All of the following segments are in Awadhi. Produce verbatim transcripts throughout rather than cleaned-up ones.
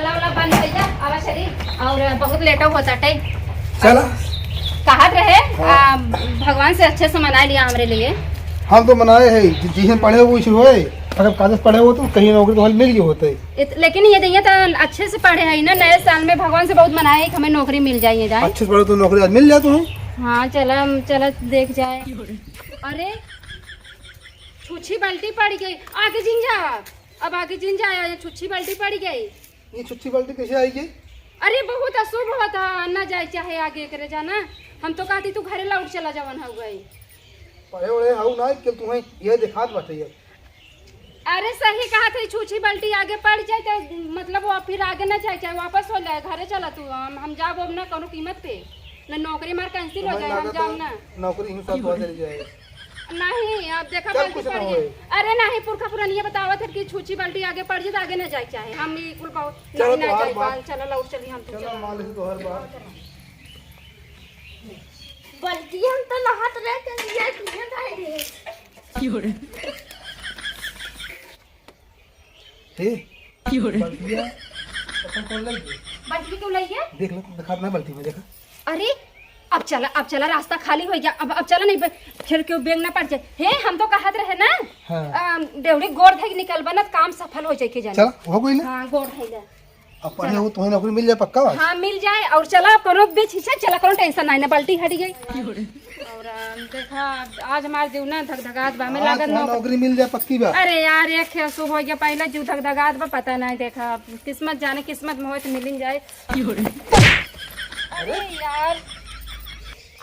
वाला बंद भैया, आवा चली। और बहुत लेट होता टाइम। चला। कहत रहे, हाँ। आ, भगवान से अच्छे से मना लिया हमरे लिए। हम तो मनाए है, जि-, जिसे पढ़े वो इसे होए। अगर कागज पढ़े हो तो कहीं नौकरी तो मिल गई होते। इत-, लेकिन ये दैया तो अच्छे से पढ़े है ना, नए साल में भगवान से बहुत मनाए है कि हमें नौकरी मिल जाए, जाए। अच्छे से पढ़ो तो नौकरी आज मिल जाए तुम्हें। हाँ, चला, चला देख जाए। अरे, छुच्छी बाल्टी पड़ गई, आगे जिन जा। अब आगे जिन जाया, ये छुच्छी बाल्टी पड़ गई। ये छुच्छी बाल्टी कैसे आई गई? अरे, बहुत अशुभ होता, ना जाए चाहे आगे करे जाना। हम तो कहती तू घरे लौट चला जवन हो गई। पढ़े वढ़े हऊ ना, कि तुम्हें ये दिखात बाटे ये। अरे, सही कहा था, छुच्छी बाल्टी आगे पड़ जाए तो मतलब वो फिर आगे ना जाए, चाहे वापस हो जाए, घरे चला तू। हम, हम जाब अब ना कोनो कीमत पे, ना नौकरी हमार कैंसिल हो तुम्हें जाए, हम लागत जाब है ना। नौकरी ही साथ चली जाए। नहीं, अब देखा चल, बाल्टी कुछ ना पड़ होए। गई। अरे नहीं, पुरखा पुरानिया बतावत है कि छुच्छी बाल्टी आगे पड़ जाए तो आगे ना जाए चाहे। हम ई कुल बहुत चलो, नहीं ना तोहार जाए बात। बाल, चलो लौट चली हम तो चलो, चलो। मान ली तोहार बात। बाल्टी हम तो नहात रहे, चल लिया, तुझे भाई रे। क्यों रे? हे, क्यों रे? बल्टिया, अपन कौन लइके? बल्टी क्यों लइके? देख लो, दिखात ना बल्टी में, देखा। अरे, अब चला, अब चला, रास्ता खाली हो गया। अब, अब चला नहीं, ब-, फिर क्यों बेग ना पड़ जाए। हे, हम तो कहत रहे ना, हाँ। अम, डेवढ़ी गोड़ धइ के निकलबा ना, काम सफल हो जाए के जाने। चला, हो गई ना? हाँ, गोड़ धइ ले। अब पढ़े हो, तुम्हें नौकरी मिल जाए पक्का बात? हाँ, मिल जाए। और चला, अब कोनो बेच हिस्सा चला, कोनो टेंशन नहीं ना, बल्टी हट गई। और, अम, देखा, आज हमार जीव ना धगधगात बा, हमें आज लागत तुम्हें नौकरी नौकरी मिल जाए पक्की बात। अरे यार, एक खेल शुभ हो गया, पहले जीव धगधगात बा, पता नहीं, देखा, किस्मत जाने, किस्मत में होए तो मिल ही जाए। अरे यार,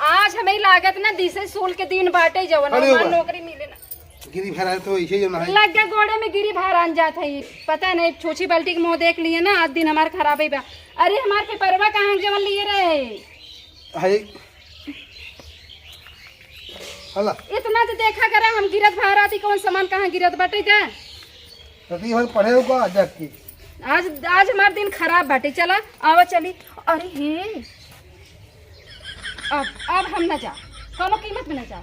आज हमें लागत ना दिसे सूल के दिन बाटे जवन अरे हमार वाह। नौकरी मिले ना। गिरी भरा तो इसे जो ना है। लग गया गोड़े में गिरी भरान जात है। पता नहीं, छुच्छी बाल्टी के मुंह देख लिए ना, आज दिन हमार खराब है बा। अरे हमार पेपरवा कहाँ जवन लिए रहे? है। हला। इतना तो देखा करा, हम गिरत भराती कौन सामान कहाँ गिरत बाटे जा? तो ये पढ़े हो का जाके? आज, आज हमार दिन खराब बाटे। चला, आवा चली। अरे हे, अब, अब हम ना जा, कोनो कीमत में ना जा।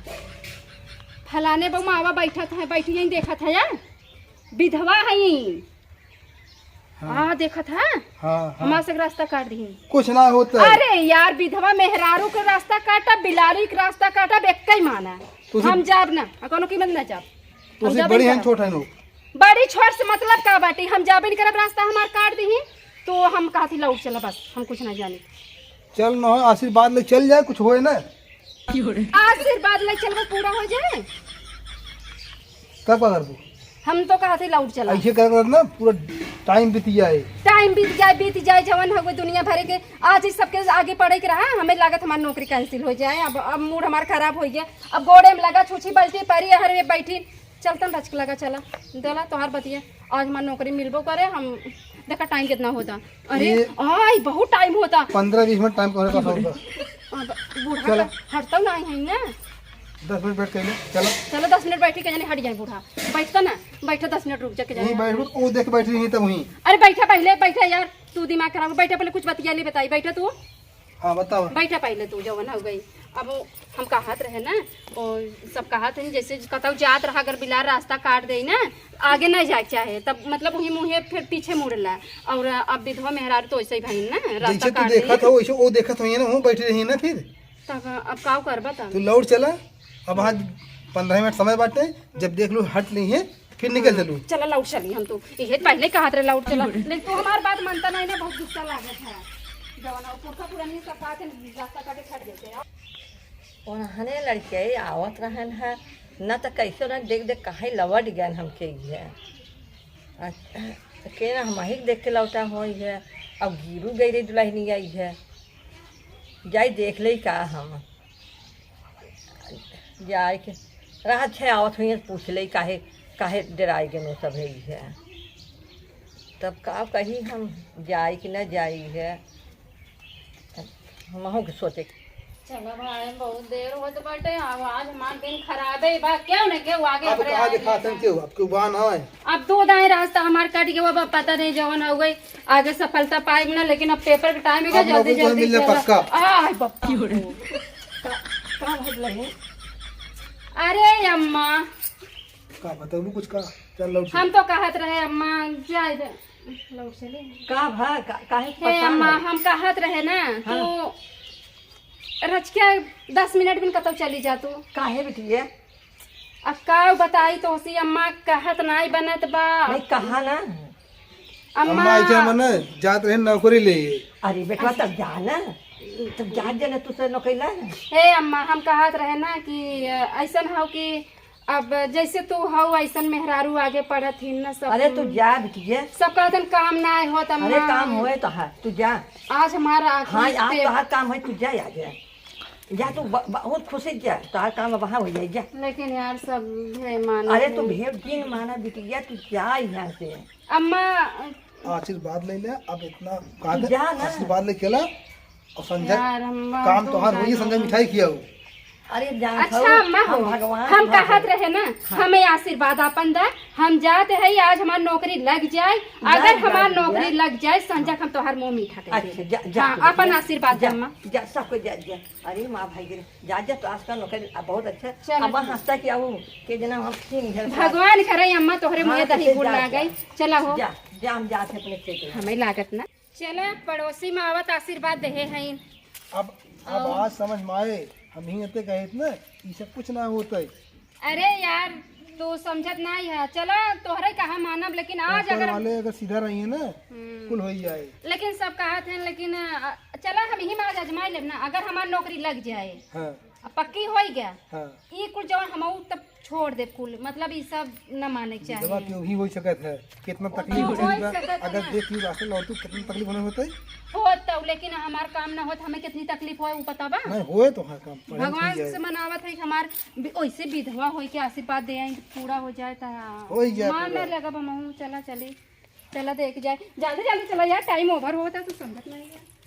फलाने बउमा आवा बैठत है, बैठी यहीं देखत है यार, विधवा है। हाँ। हाँ, देखत है। हाँ, हाँ। हमार से रास्ता काट दी। कुछ ना होता है। अरे यार, विधवा मेहरारू के रास्ता काटा, बिलारी के रास्ता काटा, बेक्कई माना। तो उसे हम जाब ना, आ कोनो कीमत ना जाब। तो हम उसे जाबे बड़ी नहीं हैं, करब। छोट हैं लोग। बड़ी छोट से मतलब का बाटे? हम जाबे नहीं करब, रास्ता हमार काट दीही, तो हम कहती लौट चला, बस हम कुछ ना जानी। चल न हो, आशीर्वाद ले चल जाए, कुछ होए ना। आशीर्वाद ले चल, वो पूरा हो जाए। तब का करबू? हम तो कहती लौट चला। ऐसे कर कर ना पूरा टाइम बीत जाए। टाइम बीत जाए, बीत जाए, जवन हवे दुनिया भरे के। आज ही सबके आगे पढ़े के रहा, हमें लागत हमार नौकरी कैंसिल हो जाए। अब, अब मूड हमार खराब हो गया। अब गोड़े में लगा छुच्छी बाल्टी परी, हर वे बैठी। चलतन रचक लगा, चला। देला तोहार बतिया, आज हमार नौकरी मिलबो करे। हम देखा टाइम कितना होता। अरे, ये आई, बहुत टाइम होता। पन्द्रह बीस मिनट टाइम तोहरे पास होता। अब बूढ़ा चला। का हटता नहीं है ना। दस मिनट बैठ के ले, चला। चलो, दस मिनट बैठी के जाने हट जाए बूढ़ा। बैठता ना, बैठा दस मिनट रुक जा के जाने। नहीं बैठ, वो देख बैठ रही है तब वहीं। अरे बैठा पहले, बैठा यार, तू दिमाग खराब, बैठा पहले कुछ बतिया ले बताई, बैठा तू। हाँ, बताओ। बैठा पहले तू, जवन हो गई। अब हम कहत रहे ना, ओ, सब कहत हैं, जैसे कतौ जात रहा, अगर बिलार रास्ता काट दे ना, आगे नहीं जाए चाहे, तब मतलब वही मुँहे फिर पीछे मुड़ला। और अब विधवा मेहरारू तो ऐसे ही भाई ना, रास्ता जैसे तू काट दे। देखत हो, वैसे वो देखत होइए ना, वो बैठी रही ना फिर। तब अब काव करबा तब? तू लौट चला, अब आज पन्द्रह मिनट समय बाटे, जब देख लो हट नहीं है, फिर निकल चलू। चला लौट चली हम तो। ये पहले कहत रहे लौट चला। लेकिन तू हमार बात मानता नहीं ना, बहुत गुस्सा लागत है। जवन और पुरखा पुरानी सब बात है, रास्ता काटे छट देते हैं। ओनहने लड़के आवत रहन है, न त कैसे न देख देख काहे लवट गए हमके ये। अच्छा, के ना हम ही देख के लौटा हो ये। अब गिरू गई रे दुल्हनी आई है। जाई देख ले का हम। जाए के रात है आवत हुई, पूछ ले काहे, काहे डराए गए सब है। तब का कही हम जाई कि न जाई है, हमहू के सोचे। चलो भाई, बहुत देर होत बाटे, अब आज हमार दिन खराबे बा, केहू न केहू आगे अब हमरे का आए दिखातन नहीं। केहू, अब केहू बा ना है। अब दो दाएं रास्ता हमार कट गया, अब पता नहीं जवन हो गई, आगे सफलता पाएब ना, लेकिन अब पेपर के टाइम है, अब जल्दी नौकरी तो जल्दी मिलने चला। पक्का। आय बाप रे। का, का भइल रहे? अरे अम्मा। का बताऊँ कुछ का? चल लौट। हम तो कहत रहे अम्मा, जाए दे। लौट चले। का भा, का, काहे हे परेशान अम्मा, है? हम कहत रहे ना, हाँ। तू रचिया दस मिनट में कतौ चली जा तू। काहे बिटिया? अब का बताई तोहसी अम्मा, कहत नाई बनत बा। नहीं, कहा ना। अम्मा। अम्मा, ऐसे हम ना जात रहे नौकरी ले। अरे बेटवा, तब जा ना, तब जा, जा ना, तू से नौकरी ला ना। हे अम्मा, हम कहत रहे ना कि, अ, ऐसन हो कि अब जैसे तू हऊ, ऐसन मेहरारू आगे पढ़त ही न सब। अरे, तू जा बिटिया। सब कहतन काम ना होत अम्मा। अरे, काम होए तो है, तू जा। आज हमारा आखिरी हाँ, आज step। तोहार काम है, तू जा, आ जा। जा, तू ब-, बहुत खुशी जा, तोहार काम अब वहाँ हो जाए, जा। लेकिन यार, सब हे मानत अरे, तू नहीं। भेड़ जिन माना बिटिया, तू जा यहाँ से। अम्मा। आशीर्वाद ले ले, अब इतना कहा तू दे, जा ना। आशीर्वाद लेके ला। और संजय, यार, अम्मा, काम तुम तोहार होई, जानो। संजय मिठाई खियाऊ। अरे, जान अच्छा, खाओ, अम्मा हम हो, भगवान हम भर कहत दे। रहे ना, हाँ। हमें आशीर्वाद आपन दा, हम जात है, आज हमार नौकरी लग जाए, जा, अगर जा, हमार जा। नौकरी लग जाए, संजय हम तोहार मुंह मीठा कर अच्छा, देब। जा, जा, हाँ, जा, अपन जा, आशीर्वाद जा, दे, अम्मा। जा, सबको जा, जा। अरे माँ भाई गिरे, जा, जा, तो आजकल नौकरी अब बहुत अच्छा, चलो, अब ठीक। हंसता कि अब के जना हम सिंह है। भगवान करे अम्मा तोहरे हाँ, मुँहे तो दही फिर गुड़ जा, लागे। जा। चला हो। जा, जा, हम जात है अपने खेत में। हमें लागत ना। चला, पड़ोसी में आवत आशीर्वाद देहे हईन। अब, अब और? आज समझ में आए, हम ही इतने कहे थे ना, ई सब कुछ ना होता है। अरे यार, तू समझत नाई है। चला, तोहरे कहा मानब, लेकिन आज ऊपर अगर वाले अगर सीधा रही है ना, हम्म। कुल हो ही जाए। लेकिन सब कहत हैं, लेकिन, अ, चला, हम यही में आज आजमाई लेब ना, अगर हमार नौकरी लग जाए, हाँ। अब पक्की होई गया, हाँ। ई कुल जवन हमहू तब छोड़ दे कुल, मतलब, ई सब न माने के विधवा चाही। के भी हो सकत है, कितना तकलीफ होई होई बा। सकत है अगर ना। देख ली रास्ते लौटू, कितना तकलीफ होने होते। होत तो, लेकिन हमार काम ना होत, हमें कितनी तकलीफ होए, उ पता बा? नहीं, होए तो हर काम, पढ़े भगवान लिखे से जाए। मनावत है कि हमार बि-, ओइसे विधवा होई के आशीर्वाद दे आई, पूरा हो जाए, त होई जाए मान पूरा। ना लगब हमहू, चला चली। चला देख जाए, जल्दी जल्दी चला यार, time over होता तो समझत नहीं है।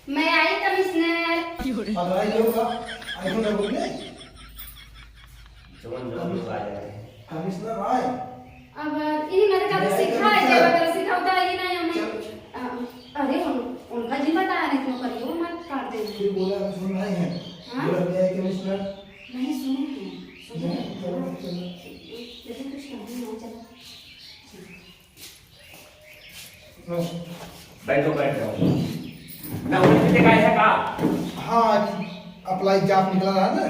मैं आई कमिश्नर। अब आई लोग का, आई लोग ना बोलने। जवन जवन लोग आ जाते हैं। कमिश्नर आए। अब इन्हीं मेरे का तो मैं आई सीखा है, कमिश्नर। जब अगर सीखा होता है, ये नहीं हमें। चल। अ, अरे, उन-, उनका जी बता रहे थे, ऊपर वो मत काट दे। फिर बोला, सुन रहे हैं। हाँ? बोला, मैं आई कमिश्नर। नहीं, सुने हैं, सुने नहीं, हैं। चलो, चलो। लेकिन कुछ कहने नहीं, चलो। बैठो, बैठ जाओ। ना, उन्हें कितने का है का? हाँ, आज apply job निकला रहा ना,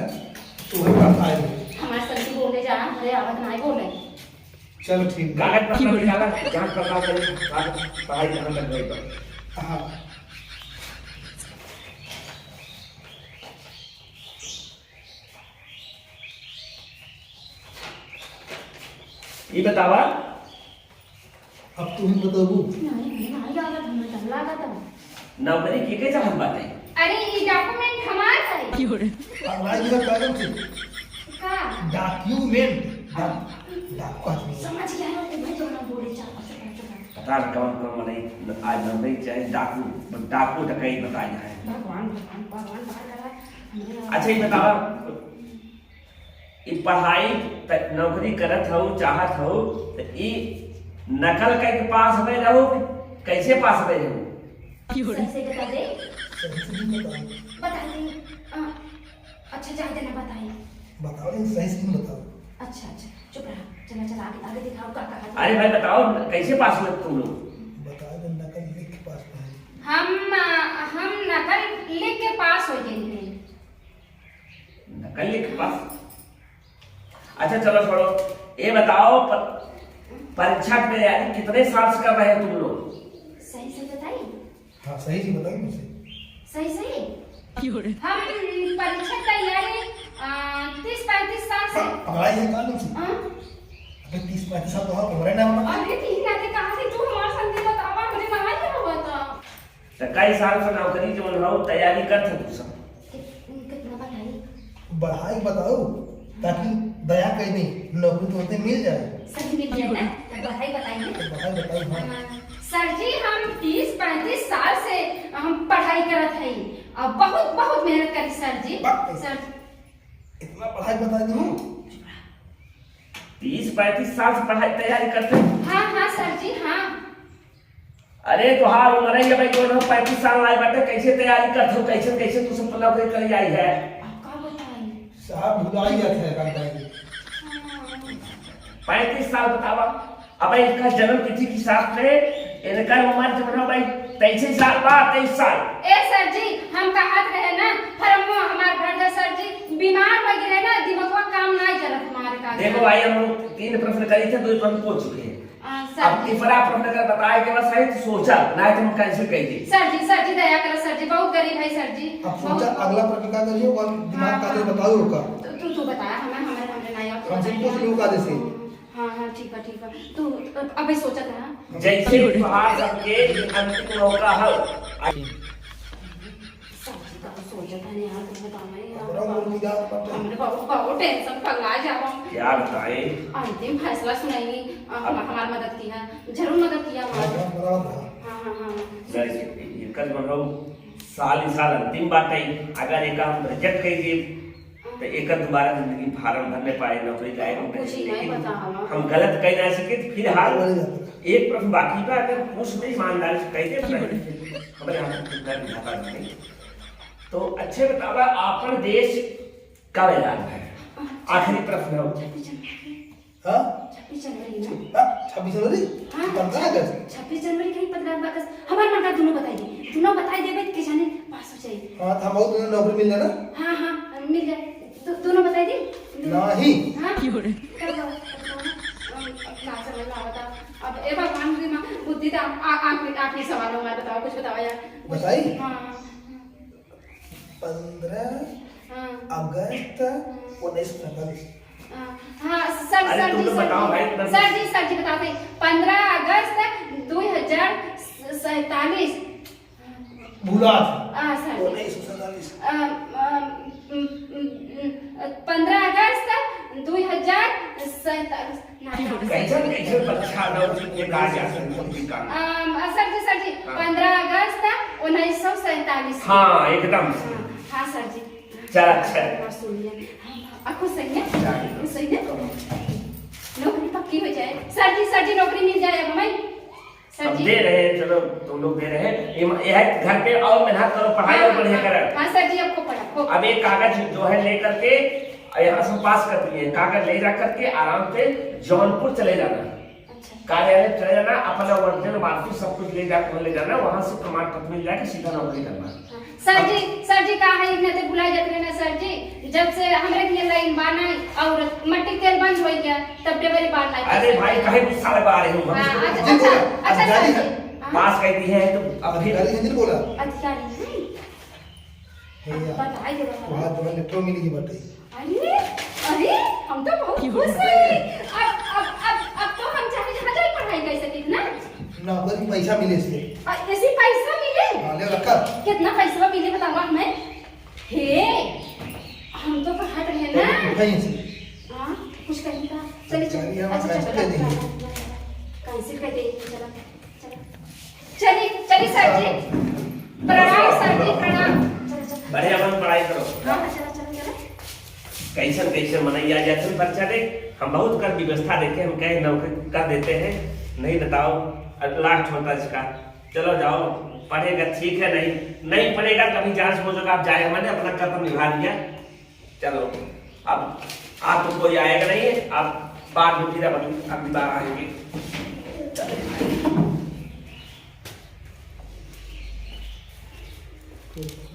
तो वही पास आए हुए। हमारे सर से बोले जा, अरे आवत ना बोले। चलो, ठीक बा। कागज पत्तर निकाला, जांच पड़ताल करी, आप पढ़ाई कहाँ तक गई बा? हाँ। ई बतावा। अब तू ही बताबू। नहीं, नहीं, नहीं लागत, हमें डर लागत है। नौकरी के के चाहत बाटे? अरे, ई document हमार है। अब भाई, इधर कागज से। का? Document। डा-, डाकू आदमी। समझ गया ना, तू भाई, तो ना बोले, चुप, चुप, चुप। पता न कौन, कौन मनई आज नौकरी चाहे, डाकू, डाकू डकैत बताई है। भगवान, भगवान, भगवान, बाहर करा, हमें अच्छा, ई बतावा, ई पढ़ाई त नौकरी करत हऊ, चाहत हऊ, त ई नकल करके पास भए रहू, कैसे पास भए रहू? सही से बता दे। सही से भी बताओ। बता दे। अ, अच्छा, जाए दे ना, बताई। बताओ, लेकिन सही से भी बताओ। अच्छा, अच्छा, चुप रहा। चला, चला, आगे, आगे दिखाओ, का कहा था? अरे भाई, बताओ, कैसे पास हुए तुम लोग? बता दे, नकल लिख के पास हुए। हम, अ, हम नकल लिख के पास हो गए हैं। नकल लिख के पास? अच्छा, चलो, छोड़ो। ये बताओ, प-, परीक्षा की तैयारी कितने साल से कर रहे हो तुम लोग? सही से बताई? हाँ, सही से बताई मुझसे। सही, सही? हम परीक्षा तैयारी, आ, तीस पैंतीस साल से। हाँ, पकड़ाई है कानून से। हाँ? अबे, तीस पैंतीस साल तो हाँ, उम्र है ना हमारा। अरे, ठीक है, कहाँ से तू हमारे संग बतावा, हमने कहाँ लिया हुआ था? त कई साल से नौकरी जौन हौ, तैयारी करत हौ तू सब? कित-, कितना पढ़ाई? बढ़ाई बताओ, ताकि दया कर दे, नौकरी तो होते मिल जाए। सही मिल जाए ना? तो बढ़ाई बताइए। तो बढ़ाई बताओ, हाँ। हाँ, सर जी, हम तीस पैंतीस साल से हम पढ़ाई करत हई और बहुत, बहुत मेहनत करी सर जी। बात तो सर इतना पढ़ाई बता दी हूँ। तीस पैंतीस साल से पढ़ाई तैयारी करते हो? हाँ, हाँ सर जी, हाँ। अरे, तोहार उम्र है, ये भाई, जौन हौ, पैंतीस साल लायक बाटे, कैसे तैयारी करत हौ, कैसे, कैसे तू सब नौकरी करे आई है? अब का बताई? साहब, भुलाई जात है, का बताई? हाँ। पैंतीस साल बतावा। अब इनका जन्म तिथि के हिसाब से इनका उम्र जो है भाई, तेईस साल बा, तेईस साल। ए सर जी, हम कहत रहे ना, फॉर्मवा हमार भर दे सर जी, बीमार हो गए ना, दिमागवा काम नहीं चलत हमारे का। देखो भाई, हम लोग तीन प्रश्न करे थे, दो प्रश्न पूछ चुके हैं। आ, सर अब जी। तीसरा प्रश्न अगर बताए के बाद सही तो सोचा, नहीं तो हम cancel कर दी। सर जी, सर जी, दया करो सर जी, बहुत गरीब है सर जी, अब सोचा, बहुत। अगला प्रश्न का करिए, वो दिमाग हाँ, का दे हाँ। बताओ का। तो तू, तू बता, हमें, हमारे, हमारे नहीं आओ, तो हम बताइए। कुछ लोग का जैसे। हाँ, हाँ, ठीक बा, ठीक बा। तू अब, अबे सोचत रहा। जैसे उपहार सबके अंतिम मौका हो। सर जी, का सोचत है यार, तुम बताओ ना यार। हमरा मुर्गी जात बाटे। हमरे बहुत, बहुत tension पगला जा रहा हूँ। क्या बताएं? अंतिम फैसला सुनाइए, अ, हम, हमार मदद किया, जरूर मदद किया हमार। हाँ, हाँ, हाँ। सर, इनकर जो है, साल ही साल अंतिम बात है, अगर एक हम reject कर दिए, तो एकर दोबारा जिंदगी फार्म भरने पाए, नौकरी लायक कुछ ही नहीं। बतावा। हम गलत कह ना सके, तो फिलहाल एक प्रश्न बाकी बा, अगर कुछ भी ईमानदारी से कह दे, तो हमारे यहाँ से कितना भी खाता नहीं। तो अच्छे बतावा, आपन देश कब आजाद है? आखिरी प्रश्न हो। हाँ? छब्बीस जनवरी ना? हाँ, छब्बीस जनवरी? हाँ, पंद्रह अगस्त। छब्बीस जनवरी कहीं पंद्रह अगस्त। हमार मन का दोनों बताई दे। दोनों बताई देबे तो के जाने पास हो जाए। हाँ, तो हम और दोनों नौकरी मिल जाए ना? हाँ, हाँ, मिल जाए। दो-, दोनों बताई दे? नहीं। हाँ? कब? अम, अब ना समझ में आवता। अब ए भगवान की माँ, बुद्धि तो आप, आ-, आखिरी, आखिरी सवाल हो, हमारे बताओ, कुछ बताओ यार। बताई? हाँ। पंद्रह हाँ। अगस्त हाँ। उन्नीस सौ सैंतालीस। हाँ, हाँ, सर, अरे, सर तुम जी, तो सर बताओ जी। भाई, इतना सर जी, सर जी, बताते हैं। पंद्रह अगस्त दो हजार सैंतालीस। भुला था। हाँ, सर जी। उन्नीस सौ सैंतालीस। अ, अ, उम, उम, उम, पंद्रह अगस्त दो हजार सैंतालीस। कैसन, कैसन बच्चा दौड़ के कहा जा सकता है? अम, सर जी, सर जी, हाँ। पंद्रह अगस्त उन्नीस सौ सैंतालीस। हाँ, एकदम से। हाँ, हाँ, सर जी। चल, अच्छा। हाँ, सुनिए। हाँ, खुश रहिए। चल। खुश रहिए। नौकरी पक्की हो जाए। सर जी, सर जी, नौकरी मिल जाए अब हमें। सर हम जी। दे रहे हैं, चलो, तुम लोग दे रहे हैं। इम-, यह घर पे और मेहनत करो, पढ़ाई हाँ, और बढ़िया हाँ, करो। हाँ, सर जी, आपको पढ़ा, खूब। अब एक कागज जो है लेकर के यहाँ से पास कर दिए, कागज ले जा करके आराम से जौनपुर चले जाना। अच्छा। कार्यालय चले जाना, अपना original marksheet सब कुछ ले जा, ले जाना, वहाँ से प्रमाण पत्र मिल जाएगा, सीधा नौकरी करना। हाँ। सर जी, सर जी, का है, इतना ते भुला जात रहे ना सर जी। जब से हमरे लिए लाइन बा नहीं और मट्टी तेल बंद हो गया, तब delivery बा नहीं। अरे भाई, काहे गुस्सा लगा रहे हो? हाँ, अच्छा, जिन अच्छा, बोला, अच्छा, अधिकारी सर है। जी। हाँ। पास कर दी है तो अब फिर अधिकारी है, जिन बोला। अधिकारी है। हे यार, बताई दे रहा हूँ। वहाँ तुम्हें लेटर मिली की बात है। अरे, अरे, हम तो बहुत खुश हैं। अब, अब, अब, अब तो हम चाहे जहाँ जाए पढ़ाई कर सके ना। नौकरी पैसा मिले से। आ, ऐसी पैसा मिले? हाँ, ले रखा। कितना पैसा मिले बतावा हमें? हे, हम तो कहत रहे ना। कहीं से। हाँ, कुछ कहीं का। चलिए, चलिए। चलिए, हम अच्छा, चलो, cancel कर देंगे। चलो, चलो, चलो। चलो। चलिए, चलिए सर जी। प्रणाम सर जी, प्रणाम। चलो, चलो। बढ़िया मन पढ़ाई करो। हाँ, हाँ, चलो, चलो, चलो। कैसन, कैसन मनई आ जाते हैं बच्चा रे। हम बहुत कर व्यवस्था देखे, हम कहे नौकरी कर देते हैं, नहीं बताओ, last होता इसका। चलो जाओ, पढ़ेगा ठीक है, नहीं, नहीं पढ़ेगा कभी जांच हो जाएगा, आप जाए मैंने अपना कर्तव्य निभा लिया। चलो, अब आप तो कोई आएगा नहीं, आप बाद में फिर अपन अगली बार आएंगे।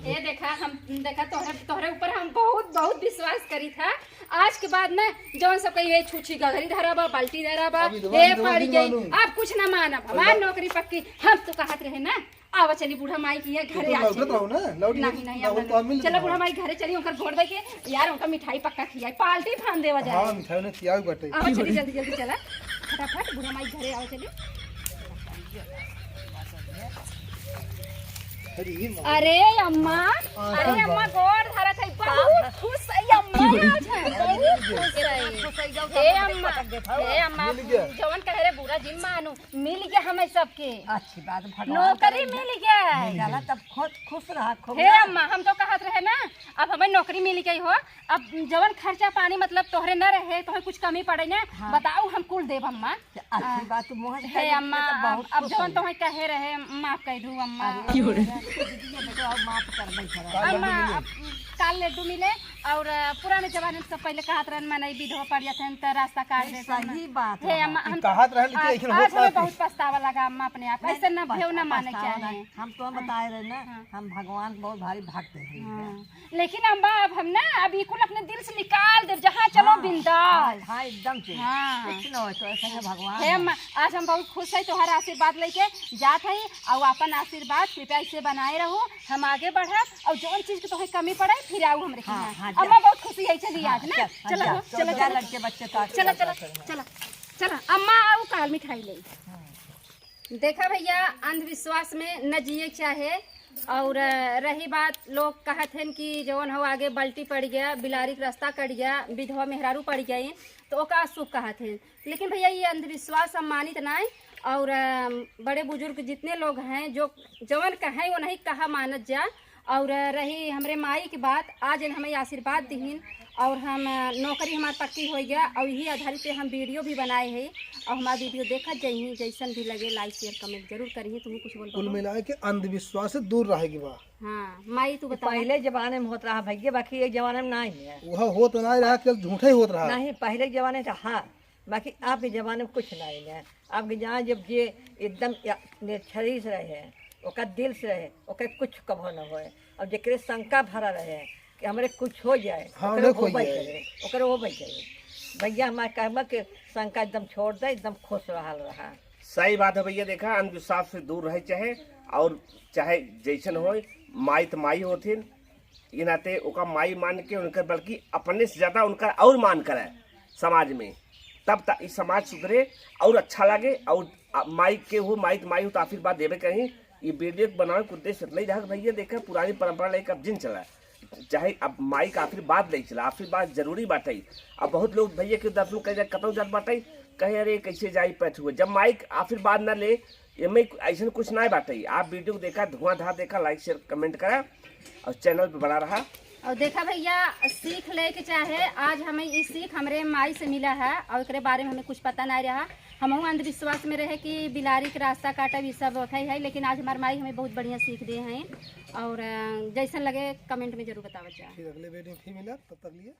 ए देखा, हम देखा तोहरे, तोहरे ऊपर हम बहुत, बहुत विश्वास करी था। आज के बाद ना जौन सब कही, "ए छुछी गगरी धरा बा, बाल्टी धरा बा, अभी तो ए अभी तो फाड़ी अभी गई।" मालूम। अब कुछ ना मानब, हमार अल्लाह। नौकरी पक्की। हम तो कहत रहे ना, आवा चली बूढ़ा माई के यहाँ घरे तू आ लौटत चली। रहो ना, लौट नहीं, नहीं, नहीं, अब नहीं। तो मिल चलो जाओ। बूढ़ा माई घरे चली, उनकर गोड़ दे के, यार, उनका मिठाई पक्का खियाई, पार्टी फान देवा जाए। हाँ, मिठाई ने खियाई बाटे। आवा चली, जल्दी, जल्दी चला, फटाफट बूढ़ा माई घरे आवा चली। अरे माँ। अरे अम्मा, हाँ, अरे ठीक बा। अम्मा, गोड़ धरत है, बहुत खुश है अम्मा, आज है, बहुत खुश है। खुश है, जाओ, हे जाओ, अम्मा, पटक देता हूँ। हे अम्मा, मिल गया। जवन कहे रे बुरा जिन मानू, मिल गया हमें सबके। अच्छी बात, भगवान नौकरी करे। मिल गया। मिल गया। चला तब खुश, खुश रहा, खूब हे रहा। अम्मा, हम तो कहत रहे ना, अब हमें नौकरी मिल गई हो, अब जवन खर्चा पानी मतलब तोहरे न रहे, तोहरे कुछ कमी पड़े ना, हाँ। बताओ हम कुल देब अम्मा। अच्छी बात, मोहन हे करे अम्मा, तो बहुत अब खुश जवन है। तोहरे कहे रहे, माफ कर दू अम्मा। अरे, दीदी, ये देखो, अब माफ कर दे, चलो। अम्मा, अब काल लड्डू मिले और पूरा पुराने जमाने में सब पहले कहत रहन, "मनई विधवा पड़ जात हन, त रास्ता काट देत हन।" सही बात हे है। अम्मा, हम कहत रहन, लेकिन आज, ऐसन आज होत हमें बात है। बहुत पछतावा लगा अम्मा अपने आप। नहीं, ऐसे ना पछतावा, भेव ना माने पछतावा चाहिए। नहीं। हम तो बताए रहे ना, हाँ। हम भगवान के बहुत भारी भक्त हैं। हाँ। लेकिन अम्मा, अब हम ना, अब ई कुल अपने दिल से निकाल देब, जहाँ चलो हाँ, बिंदास। हाँ, हाँ, एकदम से। हाँ। कुछ ना हो, तो ऐसे में भगवान हे है। अम्मा, आज हम बहुत खुश है तोहर आशीर्वाद लेके जात है, और अपन आशीर्वाद कृपया ऐसे बनाए रहो, हम आगे बढ़ब, और जौन चीज के तोहे कमी पड़े, फिर आओ हमरे हाँ, यहाँ। हाँ, अम्मा, जा। बहुत खुशी है, चलिए हाँ, आज ना। चल, हाँ, चलो, जा, हो, चलो, चल, जा, चलो। लड़के बच्चे तो आज चलो, चलो, चलो। चलो, चलो, अम्मा, आओ, काल मिठाई ले। हाँ। देखा भैया, अंधविश्वास में न जिए चाहे। और रही बात, लोग कहत हन कि जौन हो आगे बल्टी पड़ गया, बिलारी के रास्ता कट गया, विधवा मेहरारू पड़ गई, तो ओका अशुभ कहत हन। लेकिन भैया, ये अंधविश्वास हम मानित नाई। और, अ, बड़े बुजुर्ग जितने लोग हैं, जो जवन कहें, वो नहीं कहा मानत जा। और रही हमरे माई की बात, आज इन हमें आशीर्वाद दिहिन और हम, अ, नौकरी हमार पक्की हो गया और यही आधारित पे हम वीडियो भी बनाए हैं। और हमार वीडियो देखत जइहीं, जैसन भी लगे like share comment जरूर करिहीं। तुम कुछ बोल कुल बबुआ? मिला के अंधविश्वास से दूर रहे के बा। हाँ माई, तू बता। पहले जमाने में होत रहा भैया, बाकी ये जमाने में नहीं है। वह होत नहीं रहा, केवल झूठे ही होत रहा। नहीं, पहले जमाने रहा, बाकी आपके जमाने में कुछ नहीं है। आपके जहाँ जब जे एकदम या-, निरक्षरी से रहे, ओकर दिल से रहे, ओकर कुछ कभो न होए। और जेकरे शंका भरा रहे कि हमरे कुछ हो जाए, हाँ, ओकरे उन्हें खोई होबे जाए। करे, ओकरे होबे करे। भैया हमारे कहबा के शंका एकदम छोड़ दे, एकदम खुश रहल रहा। सही बात है भैया, देखा, अंधविश्वास से दूर रहे चाहे, और चाहे जैसन होए, माई त माई होथिन, ये नाते ओका माई मान के उनकर, बल्कि अपने से ज्यादा उनका और मान करे समाज में, तब त ई समाज सुधरे और अच्छा लगे। और आ, माई के हो, माई त माई हो, तो आशीर्वाद देवे कहीं। ये वीडियो के बनावे के उद्देश्य इतना ही रहा कि भैया देखा, पुरानी परंपरा लेके अब जिन चला, चाहे अब माई का आशीर्वाद ले चला, आशीर्वाद जरूरी बाटे। अब बहुत लोग भैया के दर्शन करे जाए, कतौ जात बाटे, कहे, "अरे, कैसे जाई पैठ हुए?" जब माई के आशीर्वाद ना ले, एमे ऐसन कुछ ना बाटे। आप वीडियो को देखा, धुआंधार देखा, like share comment करा और channel पे बना रहा। और देखा भैया, सीख लेके चाहे, आज हमें ई सीख हमरे माई से मिला है और एकरे बारे में हमें कुछ पता नहीं रहा। हमहू अंधविश्वास में रहे कि बिलारी के रास्ता काटब, ई सब होत है, लेकिन आज हमार माई हमें बहुत बढ़िया सीख दे हैं। और, अ, जैसन लगे comment में जरूर बतावत जा। फिर अगले वीडियो में फिर मिला, तब तक लिए।